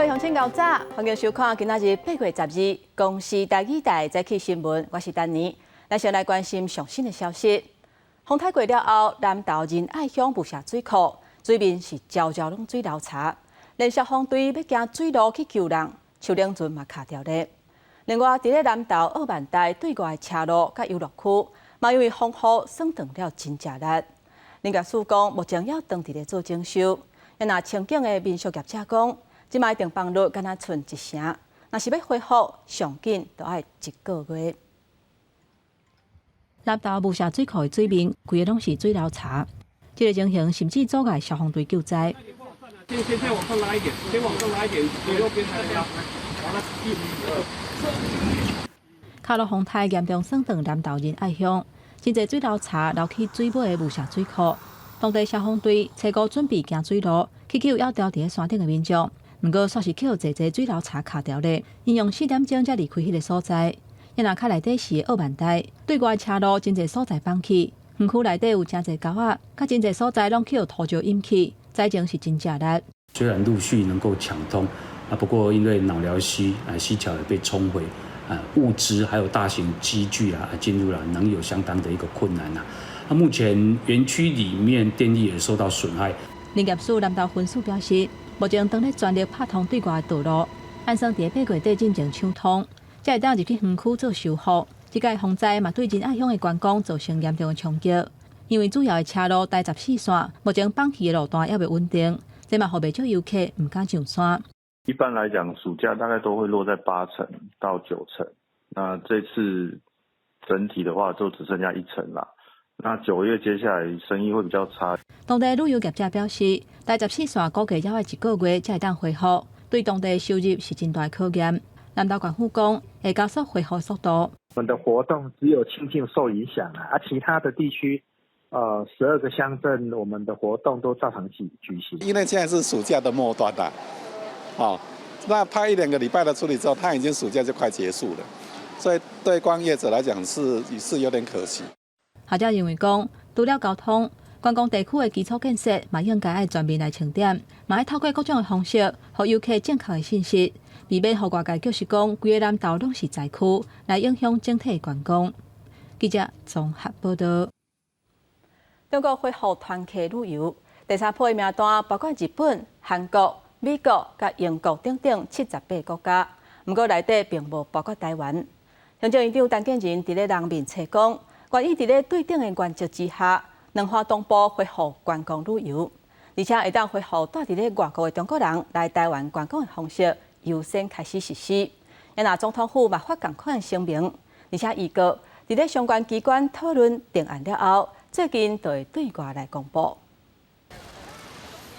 各位鄉親𠢕早，歡迎收看今仔日8月12公視台語台早起新聞，我是丹妮。咱先來關心上新的消息。風颱過了後，南投仁愛鄉霧社水庫水面是焦焦攏水流柴，連消防隊欲行水路去救人，手輪船嘛卡著咧。另外，佇咧南投僫萬代對外的車路佮遊樂區，嘛因為風雨損斷了真濟力。林業署講，目前猶當佇咧做整修。若清境的民宿業者講，這擺訂房率敢若賰一成，若是欲恢復，上緊都愛一個月。南投霧社水庫的水面，規个攏是水流柴，這个情形甚至阻礙消防隊救災。先先先往上拉一點，先往上拉一點，左右邊才拉。好了，一、二、卡洛風颱嚴重損斷南投仁愛鄉，真濟水流柴流去水尾的霧社水庫。當地消防隊初五準備行水路去救猶牢佇咧山頂的民眾，毋過煞是予濟濟水流柴卡著咧，𪜶用4點鐘才離開彼个所在。若較內底是僫萬代，對外車路真濟所在崩去，園區內底有誠濟溝仔，佮真濟所在攏予土石淹去，災情是真正力。雖然陸續能夠搶通，啊，不過因為腦寮溪啊溪橋也被沖毀，啊，物資還有大型機具啊進入了，仍有相當的一個困難啊。那目前園區裡面電力也受到損害。林業署南投分署表示，目前當咧全力拍通對外的道路，按算佇8月底進前搶通，才會當入去園區做修復。這擺風災嘛對仁愛鄉的觀光造成嚴重的衝擊，因為主要的車路台十四線目前崩去的路段猶未穩定，這嘛予袂少遊客毋敢上山。一般來講，暑假大概都會落在8成到9成，那這次整體的話就只剩下1成啦。那9月接下來生意會比較差。當地旅遊業者表示，台十四線估計猶愛一個月才會當恢復，對當地收入是真大考驗。南投縣府講會加速恢復速度。我們的活動只有清境受影響啊，其他的地區，12個鄉鎮，我們的活動都照常舉行。因為現在是暑假的末端啦，哦，那他一兩個禮拜的處理之後，他已經暑假就快結束了，所以對觀光業者來講是有點可惜。學者認為講，除了交通，觀光地區的基礎建設嘛應該愛全面來清點，嘛愛透過各種的方式，予遊客正確的信息，避免予外界就是講規個南投攏是災區，來影響整體觀光。記者綜合報道。中國恢復團客旅遊，第三波的名單包括日本、韓國、美國佮英國等等78個國家，毋過內底並無包括台灣。行政院長陳建仁佇咧人民冊講，願意佇咧對等的原則之下，兩岸同步恢復觀光旅遊，而且會當恢復蹛佇咧外國的中國人來台灣觀光的方式優先開始實施。若總統府嘛發仝款的聲明，而且預告佇咧相關機關討論定案了後，最近就會對外來公布。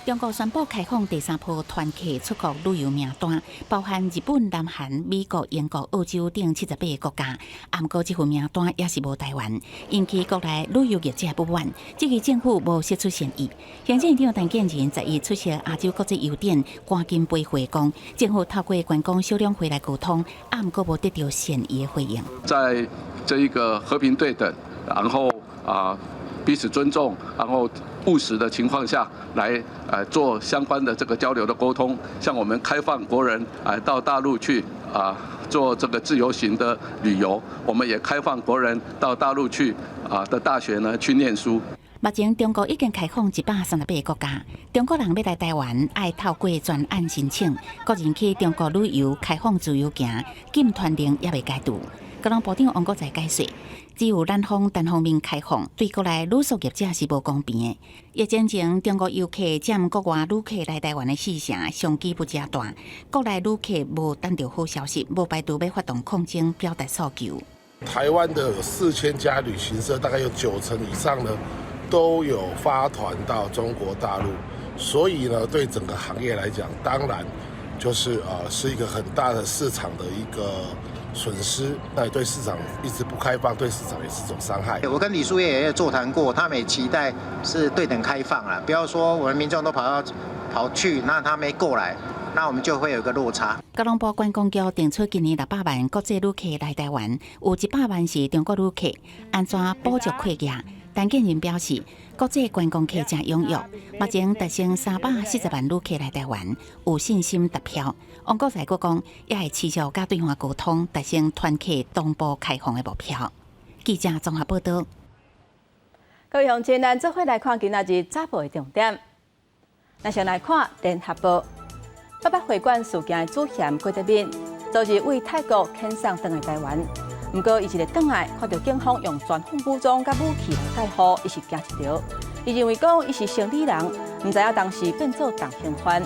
中國宣布開放第三波團客出國旅遊名單，包含日本、南韓、美國、英國、澳洲等78個國家。毋過這份名單也是無台灣，引起國內旅遊業者不滿，質疑政府無釋出善意。行政院長陳建仁十一出席亞洲國際郵典關金杯會講，政府透過觀光小兩會來溝通，毋過無得著善意的回應。在這一個和平對等，然後啊彼此尊重，然後務實的情況下來，做相關的這個交流的溝通，像我們開放國人到大陸去啊做這個自由行的旅遊，我們也開放國人到大陸去啊的大學呢去念書。目前中國已經開放138個國家，中國人欲來台灣愛透過專案申請，個人去中國旅遊開放自由行，禁團令猶未解除。交通部長王國材解說，只有南方單方面開放，對國內旅宿業者是無公平的。疫情前，中國遊客佔國外旅客來台灣的四成，商機不誠大。國內旅客無等著好消息，無排除欲發動抗爭，表達訴求。台灣的有4000家旅行社，大概有9成以上呢都有發團到中國大陸，所以呢，對整個行業來講，當然就是是一個很大的市場的一個損失，那對市場一直不開放，對市場也是種傷害。我跟旅宿業也座談過，他們也期待是對等開放啦，不要說我們民眾都跑到跑去，那他沒過來，那我們就會有一個落差。交通部觀光局定出今年600萬國際旅客來台灣，有100萬是中國旅客，按怎補足缺額？陳建仁表示，國際觀光客誠踴躍，目前達成340萬旅客來台灣，有信心達標。王國材閣講，也會持續佮對方溝通，達成團客同步開放的目標。記者綜合報道。各位鄉親，咱做伙來看今仔日早報的重點。咱先來看聯合報，八八會館事件的主嫌郭台銘，昨日對泰國遣送轉來台灣。毋過，伊一个轉來，看著警方用全副武裝佮武器來戒護，伊是驚一跳。伊認為講，伊是生理人，毋知影當時變做重刑犯。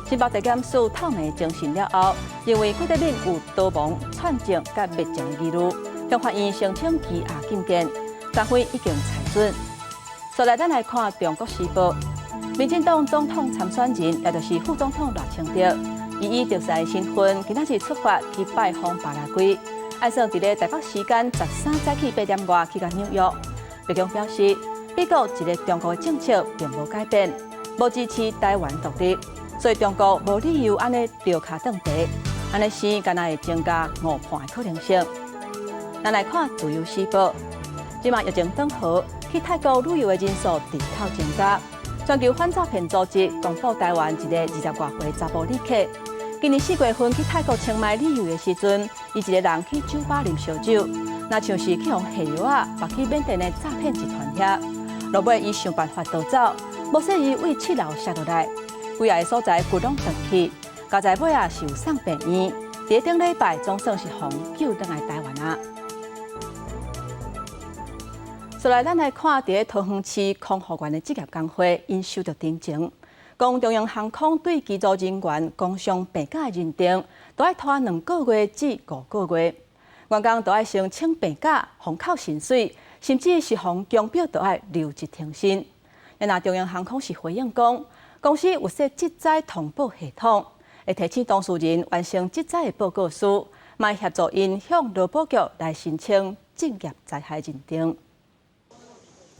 新北地檢署透明偵訊了後，認為郭台銘有逃亡、竄證佮滅證的疑慮，向法院申請羈押禁見，昨昏已經裁准。紲來，咱來看《中國時報》，民進黨總統參選人，也就是副總統賴清德，伊以特使身份，今仔日出發去拜訪巴拉圭，按算佇咧台北時間13早起8點外去到紐約。白宮表示，美國一個中國的政策並無改變，無支持台灣獨立，所以中國無理由按呢著跤轉地，按呢生敢若會增加誤判的可能性。咱來看《自由時報》，這馬疫情轉好，去泰國旅遊的人數直透增加。全球反詐騙組織公布台灣一个20外歲查埔旅客，今年4月份去泰國清邁旅遊的時陣，伊一個人去酒吧啉燒酒，若像是去予下藥仔，縛去緬甸的詐騙集團遐。落尾伊想辦法逃走，無說伊對7樓摔落來，規个所在骨攏斷去，佳哉尾仔是有送病院。佇頂禮拜總算是予救轉來台灣啊。紲來，咱來看佇咧桃園市空服員的職業工會，𪜶收著陳情，講長榮航空對機組人員工傷病假的認定，都愛拖2個月至5個月，員工都愛先請病假，予扣薪水，甚至是予強迫都愛留職停薪。若長榮航空是回應講，公司有設職災通報系統，會提醒當事人完成職災的報告書，嘛協助𪜶向勞保局來申請職業災害認定。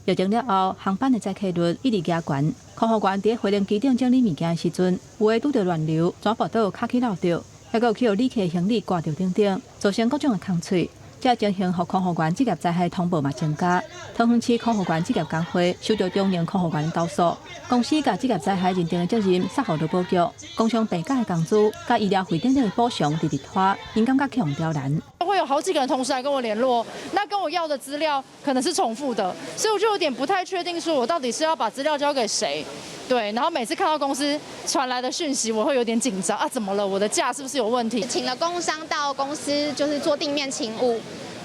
疫情了後，航班的載客率一直加懸。空服員佇飛行機頂整理物件的時陣，有的拄著亂流，紙跋倒跤去落著，抑閣有去予旅客行李掛著等等，造成各種的空喙。這情形，予空服員職業災害通報嘛增加。桃園市空服員職業工會收著長榮空服員投訴，公司共職業災害認定的責任卸予勞保局，工傷病假的工資、佮醫療費等等的補償，直直拖，𪜶感覺去予刁難。會有好幾個人同時來跟我聯絡，那跟我要的資料可能是重複的，所以我就有點不太確定，說我到底是要把資料交給誰。對，然後每次看到公司傳來的訊息，我會有點緊張啊，怎麼了？我的假是不是有問題？請了工傷到公司，就是做定面勤務，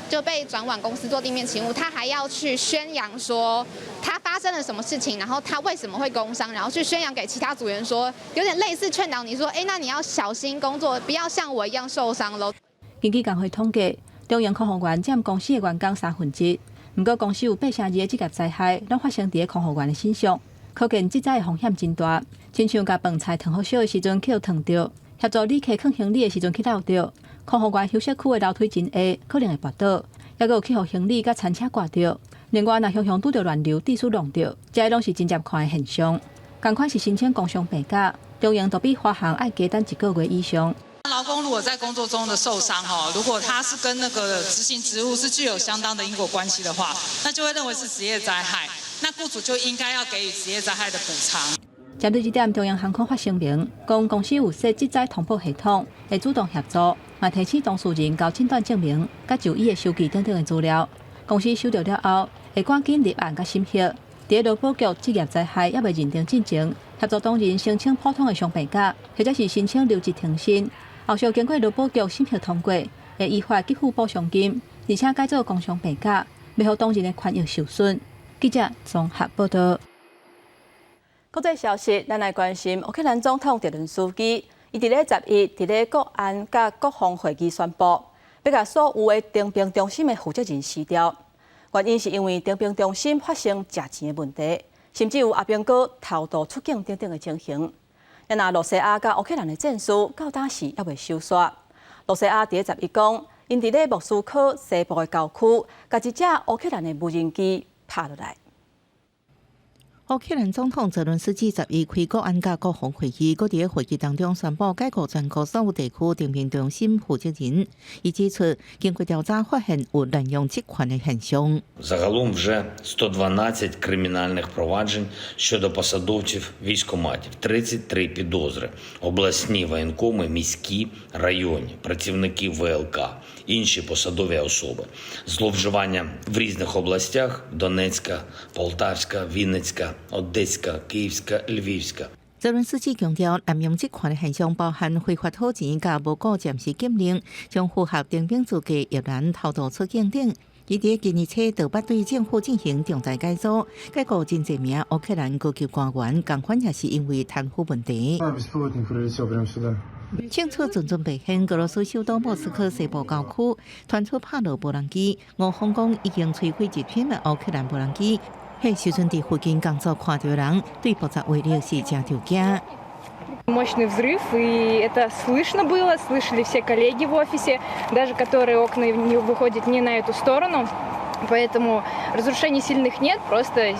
就被轉往公司做定面勤務，他還要去宣揚說他發生了什麼事情，然後他為什麼會工傷，然後去宣揚給其他組員說，有點類似勸導你說，哎，那你要小心工作，不要像我一樣受傷嘍。根據工會統計，長榮空服員佔公司的員工1/3，毋過公司有8成2的職業災害攏發生佇空服員的身上，可見職災的風險真大。親像共飯菜燙予燒的時陣去予燙著，協助旅客囥行李的時陣去落著，空服員休息區的樓梯真矮，可能會跋倒，抑閣有去予行李佮餐車掛著。另外，若常常拄著亂流，致使弄著，這攏是真常看的現象。仝款是申請工傷病假，長榮都比華航愛加等一個月以上。勞工如果在工作中的受傷，哈，如果他是跟那個執行職務是具有相當的因果關係的話，那就會認為是職業災害，那僱主就應該要給予職業災害的補償。針對這點，長榮航空發聲明，講公司有設職災通報系統，會主動協助，嘛提醒當事人交診斷證明、佮就醫的收據等等的資料。公司收著了後，會趕緊立案佮審核。佇勞保局職業災害猶未認定進前，協助當事人申請普通的傷病假，或者是申請留職停薪。後續經過勞保局審核通過，會依法給付補償金，而且改做工傷病假，袂予當事人的權益受損。記者綜合報道。國際消息，咱來關心烏克蘭總統澤倫斯基，伊佇咧11佇咧國安佮國防會議宣布，欲共所有的徵兵中心的負責人辭掉。原因是因為徵兵中心發生食錢的問題，甚至有阿兵哥偷渡出境等等的情形。若羅西亞佮烏克蘭的戰事到今時猶未收煞。羅西亞佇咧11講，𪜶佇咧莫斯科西部的郊區，共一隻烏克蘭的無人機拍落來。烏克蘭總統澤倫斯基11開國安佮國防會議，閣佇會議當中宣布解雇全國所有地區徵兵中心負責人。伊指出，經過調查發現有濫用職權的現象。 Загалом вже 112 кримінальних проваджень щодо посадовців військкоматів, 33 підозри, обласні воєнкоми, міські, районні, працівники ВЛК, інші посадові особи. Зловживання в різних областях: Донецька, Полтавська, Вінницька, Одеська, Київська, Львівська. 澤倫斯基強調，濫用職權的現象包含非法討錢佮無顧暫時禁令，將符合徵兵資格役男偷渡出境等。伊佇今年初就捌對政府進行重大改組，解雇真濟名烏克蘭高級官員，仝款也是因為貪腐問題。清楚陣陣白煙，俄羅斯首都莫斯科西部郊區傳出拍落無人機，烏方講已經摧毀一批的烏克蘭無人機。彼時陣佇附近工作看著人，對爆炸威力是誠著驚。 Мощный взрыв, и это слышно было, слышали все коллеги в офисе, даже которые окна не выходят не на эту сторону. Поэтому разрушений сильных нет, просто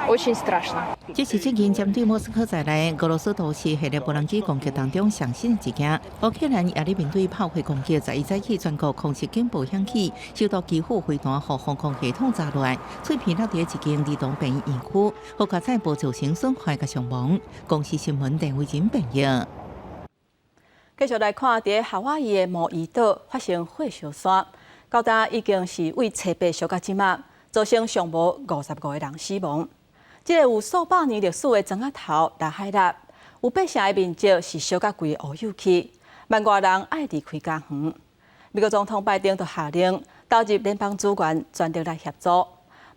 очень страшно. 這是最近針對莫斯科在內俄羅斯都市系列無人機攻擊當中上新一件。烏克蘭也咧面對炮火攻擊，11早起全國空襲警報響起，首都基輔飛彈予防空系統炸落來，碎片落佇一間兒童病院區，好佳哉無造成損壞佮傷亡。公視新聞鄧偉仁編譯。繼續來看，佇夏威夷的毛伊島發生火燒山，到今已經是為初八燒到這馬，造成上無55個人死亡。這个有數百年歷史的莊仔頭拉海納，有八成的面積是燒甲規个烏有去，萬外人愛離開家園。美國總統拜登就下令投入聯邦資源，全力來協助。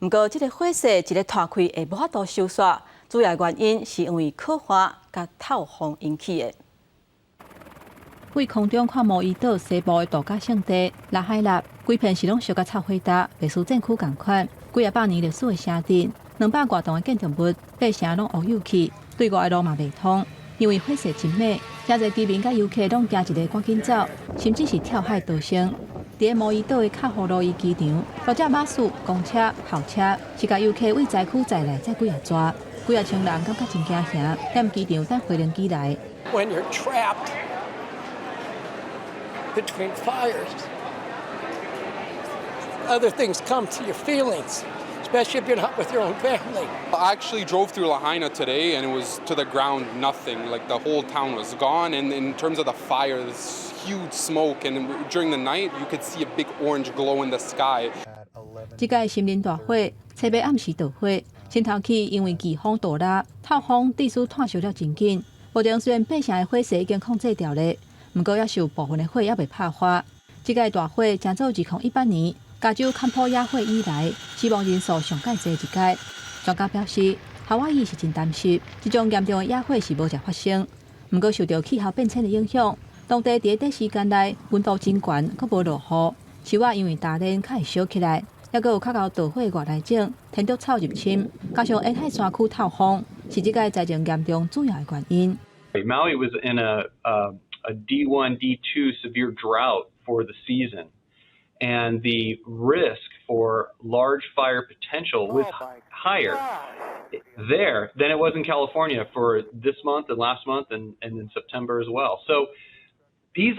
毋過，這个火勢一个拖開會無法度收煞，主要原因是因為洘旱佮透風引起的。對空中看毛伊島西部的度假勝地拉海納，規片是攏燒甲臭火焦，袂輸戰區仝款。幾仔百年歷史的城鎮，200外棟的建築物，八成攏烏有去，對外的路嘛袂通，因為火勢真猛，誠濟居民佮遊客攏驚一个趕緊走，甚至是跳海逃生。佇毛伊島的卡胡羅伊機場，多隻巴士、公車、校車是共遊客對災區載來載幾仔逝，幾仔千人感覺真驚嚇，踮機場等飛行機來。 When you're trapped between fires, other things come to your feelings, especially if you're not with your own family. I actually drove through Lahaina today and it was to the ground, nothing. Like, the whole town was gone. And in terms of the fire, this huge smoke. And during the night, you could see a big orange glow in the sky. 這擺森林大火，初八暗時著火，先頭起因為季風大力，透風致使炭燒了真緊。目前雖然八成的火勢已經控制牢咧，毋過猶是有部分的火猶未拍發。這擺大火成做2018年加州坎普野火以來，死亡人數上蓋濟一擺。專家表示，夏威夷是真乾濕，這種嚴重的野火是無才發生。毋過受著氣候變遷的影響，當地佇短時間內溫度真懸，閣無落雨，樹仔因為焦練較會燒起來，猶閣有較𠢕著火外來種天竺草入侵，加上沿海山區透風，是這擺災情嚴重主要的原因。 Maui was in a D1, D2 severe drought for the season, and the risk for large fire potential was higher there than it was in California for this month and last month and in September as well. So these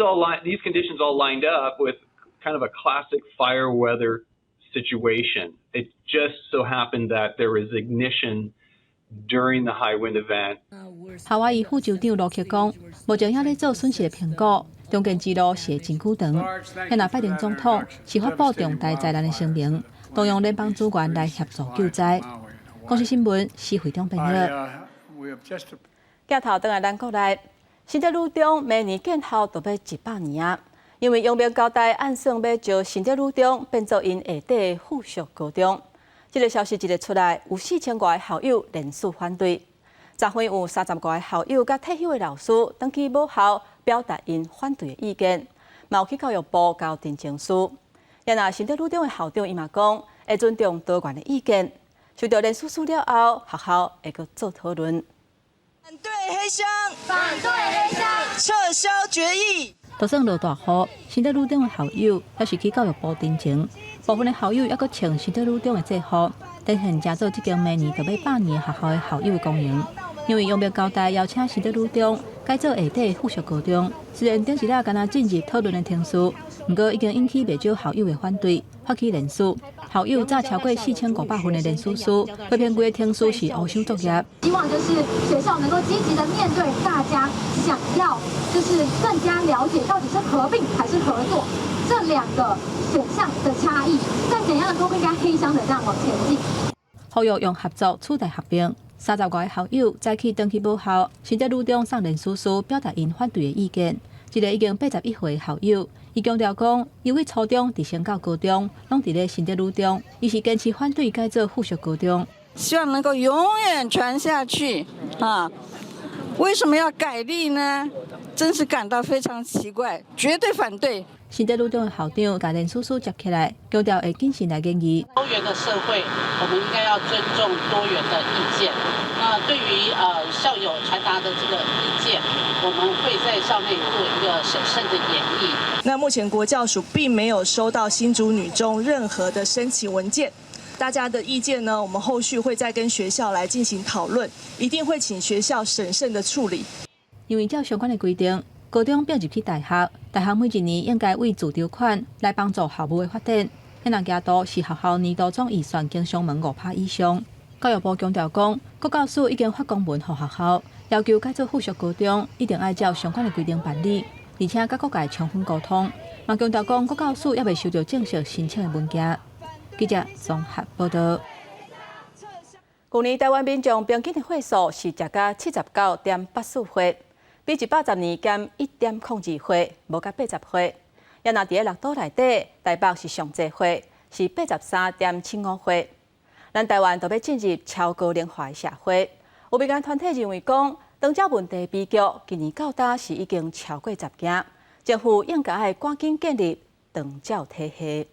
conditions all lined up with kind of a classic fire weather situation. It just so happened that there was ignition during the high wind event. 夏威夷副州長羅克講，目前猶咧做損失的評估，重建之路是會真久長。現在拜登總統是發布重大災難的聲明，動用聯邦資源來協助救災。公視新聞施會長編譯。鏡頭轉來咱國內，新竹女中明年建校就欲100年啊！因為陽明交大按算欲將新竹女中變做𪜶下底的附屬高中。這个消息一个出來，有4000外個校友連署反對。昨昏有30外個校友佮退休的老師，轉去母校表達𪜶反對的意見，嘛有去教育部交陳情書。然而新竹女中的校長伊嘛講，會尊重多元的意見。收著連署書了後，學校會閣做討論。反對黑箱，反對黑箱，撤銷決議。就算落大雨，新德女中的校友猶是去教育部陳情，部分的校友猶閣穿新德女中的制服，展現成做這間明年就欲100年學校的校友的光榮。因為陽明交大邀請新德女中改做下底附屬高中，雖然頂一下敢若進入討論的程序，毋過已經引起袂少校友的反對，發起連署。校友紮超過4500份的連署書，批評規个程序是烏手作業。希望就是學校能夠積極的面對大家想要，就是更加了解到底是合併還是合作這兩個選項的差異，在怎樣都不應該黑箱的這樣往前進。呼籲用合作取代合併。30外个校友早起轉去母校新德女中送連署書，表達𪜶反對的意見。這個已經81歲的校友，伊強調講，伊對初中直升到高中，攏佇咧新德女中，伊是堅持反對改做附屬高中，希望能夠永遠傳下去啊！為什麼要改立呢？真是感到非常奇怪，絕對反對。新德女中的校長共連署書接起來，強調會謹慎來研議。多元的社會，我們應該要尊重多元的意見。那對於校友傳達的這個意見，我們會在校內做一個審慎的研議。那目前國教署並沒有收到新竹女中任何的申請文件，大家的意見呢，我們後續會再跟學校來進行討論，一定會請學校審慎的處理。因為照相關的規定，高中併入去大學，大學每一年應該為自籌款來幫助校務的發展。彼若額度是學校年度總預算經常門5%以上。教育部強調講，國教署已經發公文予學校，要求改做附屬高中，一定愛照相關的規定辦理，而且佮各界充分溝通。嘛強調講，國教署猶未收到正式申請的文件。記者綜合報道。去年台灣民眾平均的歲數是食甲79.84歲，比110年減1.02歲，無佮80歲。也若佇咧六都內底，台北是上濟歲，是83.75歲。咱台灣就欲進入超高齡化的社會，有民間團體認為講，長照問題悲劇今年到今是已經超過10件，政府應該愛趕緊建立長照體系。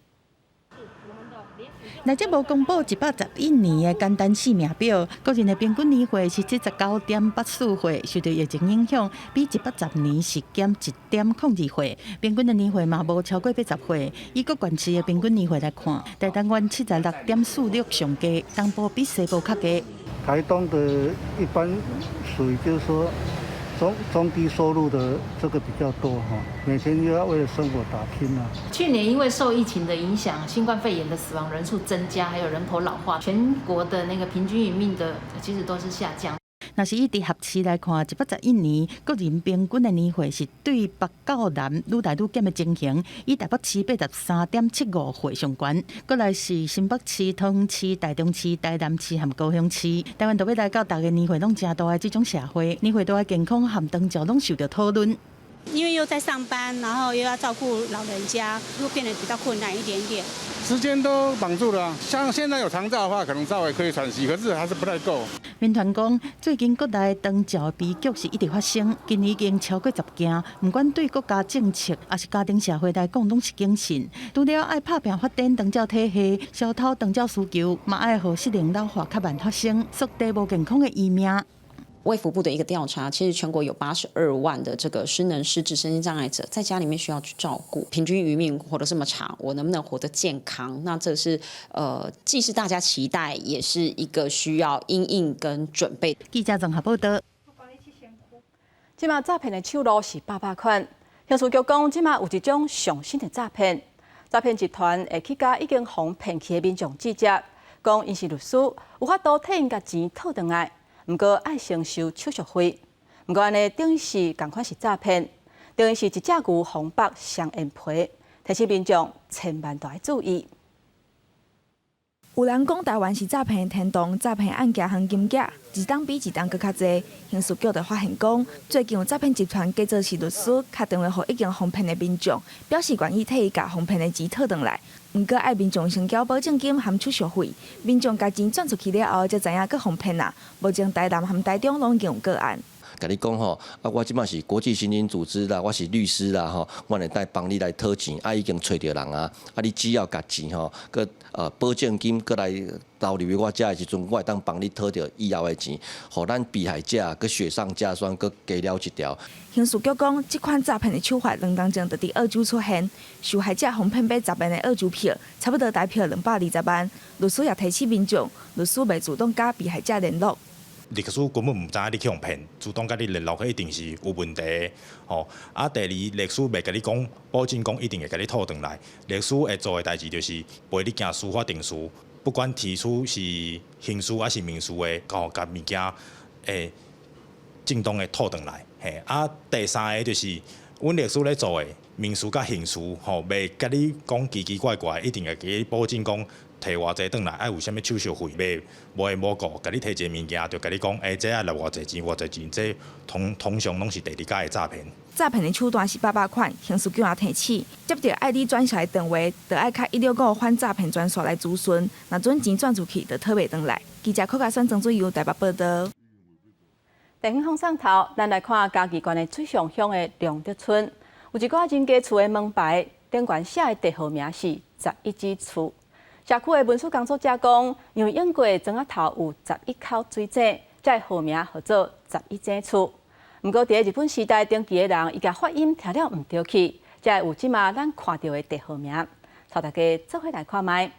內政部公布111年的簡單姓名表，國人的平均年歲是79.84歲，受著疫情影響，比110年是減1.02歲。平均的年歲嘛無超過80歲。以各縣市的平均年歲來看，台東縣76.46上低，東部比西部較低。台東的一般屬於就是說中低收入的這個比較多哈，每天又要為了生活打拼啊。去年因為受疫情的影響，新冠肺炎的死亡人數增加，還有人口老化，全國的那個平均餘命的其實都是下降。若是以直轄市來看，111年國人平均的年歲是對北到南愈來愈減的情形，以台北市83.75歲上懸，過來是新北市、桃園市、台中市、台南市和高雄市。台灣就欲來到逐个年歲攏誠大的這種社會，年歲大的健康和長照攏受著討論。因為又在上班，然後又要照顧老人家，會變得比較困難一點點。時間都綁住了，像現在有長照的話，可能稍微可以喘息，可是還是不太夠。民團講，最近國內長照悲劇是一直發生，今年已經超過10件。毋管對國家政策，抑是家庭社會來講，攏是警訊。除了愛拍拚發展長照體系，消弭長照需求，嘛愛予失能老化較慢發生，縮短無健康的餘命。衛福部的一個調查，其實全國有82萬的這個失能失智身心障礙者，在家裡面需要去照顧，平均餘命活得這麼長，我能不能活得健康？那這是既是大家期待，也是一個需要因應跟準備。記者綜合報道。這馬詐騙的手路是百百款，刑事局講，這馬有一種上新的詐騙，詐騙集團會去共已經予騙去的民眾直接講，𪜶是律師，有法度替𪜶共錢討轉來。毋過愛先收手續費，毋過按呢等於是仝款是詐騙，等於是一隻牛予人剝雙面皮，提醒民眾千萬著愛注意。有人講台灣是詐騙天堂，詐騙案件和金額一冬比一冬閣較濟。刑事局就發現講，最近有詐騙集團假做是律師，敲電話予已經予騙的民眾，表示願意替伊共予騙的錢討轉來。毋過愛民眾先繳保證金含手續費，民眾共錢轉出去了後，才知影閣予騙啊！目前台南和台中攏已經有個案。共你講吼，啊，我這擺是國際刑警組織啦，我是律師啦，吼，我會當幫你來討錢，啊，已經揣著人啊，啊，你只要共錢吼，閣保證金閣來投入去我遮的時陣，我會當幫你討著以後的錢，予咱被害者閣雪上加霜，閣加了一條。刑事局講，這款詐騙的手法兩冬前就佇澳洲出現，受害者予騙買10萬的澳洲票，差不多台票220萬。律師也提醒民眾，律師袂主動佮被害者聯絡。律師根本毋知影你去予騙，主動佮你聯絡，彼一定是有問題的吼。啊，第二，律師袂共你講，保證講一定會共你討轉來。律師會做的代誌就是陪你行司法程序，不管提出是刑事還是民事的，吼，共物件會正當的討轉來。嘿，啊，第三个就是，阮律師咧做的民事佮刑事，吼，袂共你講奇奇怪怪，一定會共你保證講。提偌濟轉來，愛有啥物手續費，袂無緣無故，共你提一个物件，就共你講，欸，這愛來偌濟錢，偌濟錢，這通通常攏是第二階的詐騙。詐騙的手段是百百款，刑事局也提醒，接著愛你轉來的電話，就愛敲165反詐騙專線來諮詢，若準錢轉出去，就討袂轉來。記者柯家選、曾水優台北報導。地方放送頭，咱來看嘉義縣的水上鄉的龍德村，有一寡人家厝的門牌頂懸寫的地號名是十一支厝。社區的文史工作者講，因為永過莊仔頭有十一口水井，才會號名號做十一井厝。毋過，佇日本時代登記的人，伊共發音聽了毋著去，才會有這馬咱看著的地號名。帶大家做伙來看覓。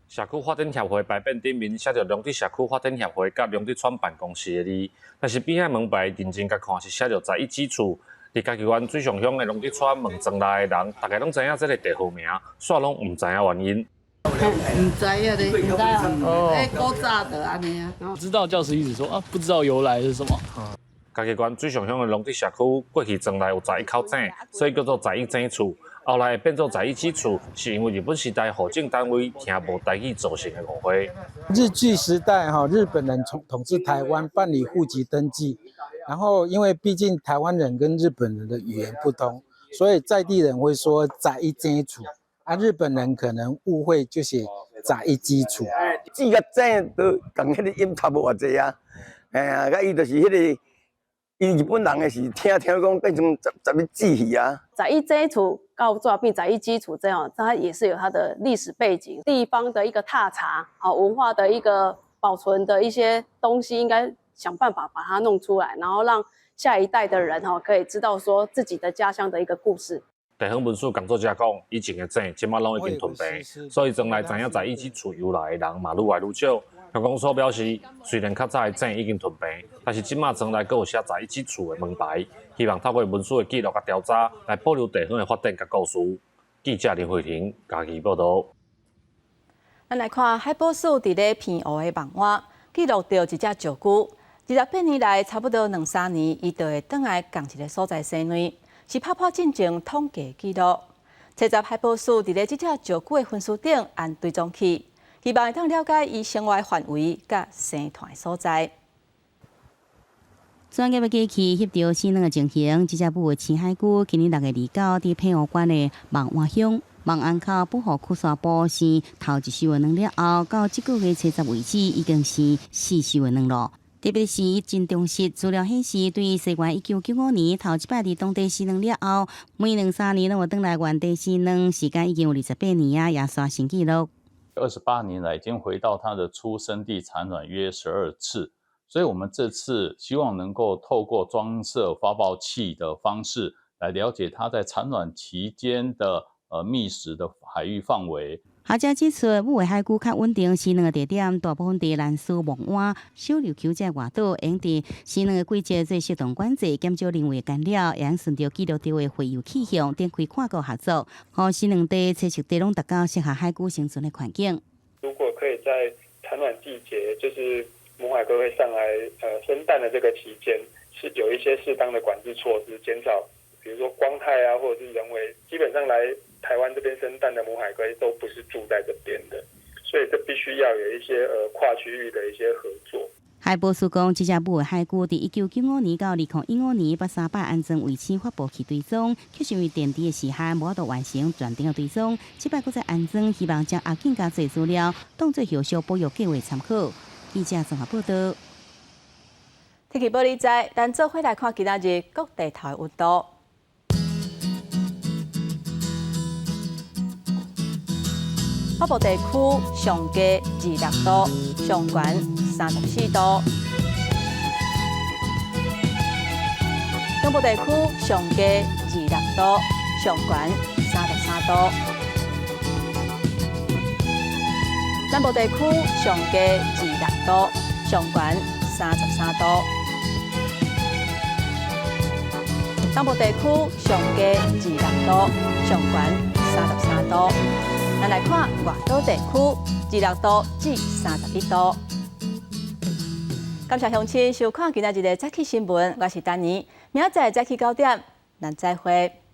社區發展協會牌匾頂面寫著龍德社區發展協會佮龍德村辦公室的字，但是邊仔門牌認真共看是寫著十一支厝。佇嘉義縣水上鄉的龍德村問莊內的人，逐家攏知影這个地號名，煞攏毋知影原因。毋知影咧，毋知哦，欸，古早就按呢啊。知道教師一直說啊，不知道由來是什麼。嘉義縣水上鄉的龍德社區過去莊內有十一口井，所以叫做十一井厝。後來變做十一支厝，是因為日本時代戶政單位聽無台語造成的誤會。日據時代，哈，日本人從統治台灣，辦理戶籍登記，然後因為畢竟台灣人跟日本人的語言不通，所以在地人會說十一井厝，啊，日本人可能誤會就寫十一支厝。支佮井都仝彼个音差無偌濟啊，哎呀，佮伊就是彼个。𪜶日本人的是聽聽講變成十十一支去啊。十一井厝到最後變十一支厝這樣，它也是有它的歷史背景，地方的一個踏查，好文化的一個保存的一些東西，應該想辦法把它弄出來，然後讓下一代的人哈可以知道說自己的家鄉的一個故事。地方文史工作者講，以前的井這馬攏已經吞併，所以將來知影十一支厝由來的人嘛愈來愈少。鄉公所表示，雖然較早的井已經吞併，但是這馬莊內閣有寫十一支厝的門牌，希望透過文史的記錄佮調查，來保留地方的發展佮故事。記者林慧婷嘉義報導。咱來看海保署佇咧澎湖的網碗記錄著一隻石龜，28年來差不多兩三年，伊就會轉來仝一个所在生卵，是拍破進前統計記錄。查十海保署佇咧這隻石龜的分屍頂安追蹤器，希望會當了解伊生活範圍佮生團的所在。專業的機器翕著生卵的情形，這隻母的深海龜今年6月29佇澎湖縣的望安鄉望安口保護區沙埔生頭一收的卵了後，到這個月初十為止，已經生四收的卵囉。特別是真忠實資料顯示，對西元1995年頭一擺佇當地生卵了後，每兩三年攏有轉來原地生卵，時間已經有28年啊，也刷新紀錄。 28年來已經回到它的出生地產卵約12次，所以我們這次希望能夠透過裝設發報器的方式，來了解它在產卵期間的覓食的海域範圍。學者指出，母的海龜較穩定，生卵的地點大部分佇蘭嶼、望安、小琉球這外島，會用佇生卵的季節做適當管制，減少人為干擾，會用順著記錄著的洄游去向，展開跨國合作，予生卵地、棲息地攏達到適合海龜生存的環境。如果可以在產卵季節，就是母海龜會上來生蛋的這個期間，是有一些適當的管制措施，減少，比如說光害啊，或者是人為，基本上來台灣這邊生蛋的母海龜都不是住在這邊的，所以這必須要有一些跨區域的一些合作。海保署講，這隻母的海龜佇1995年到2015年，捌三擺安裝衛星發報器追蹤，卻是因為電池的時限無法度完成全程的追蹤。這擺閣再安裝，希望將後更加濟資料當做後續保育計畫參考。記者綜合報導。天氣報你知，咱做伙來看今仔日各地頭的溫度。北部地區上低26度，上懸34度；中部地區上低26度，上懸33度；南部地區上低26度，上懸33度；東部地區上低26度，上懸33度。咱來看外島地區，26度至31度。感謝鄉親收看今仔日的早起新聞，我是丹妮，明仔載早起9點，咱再會。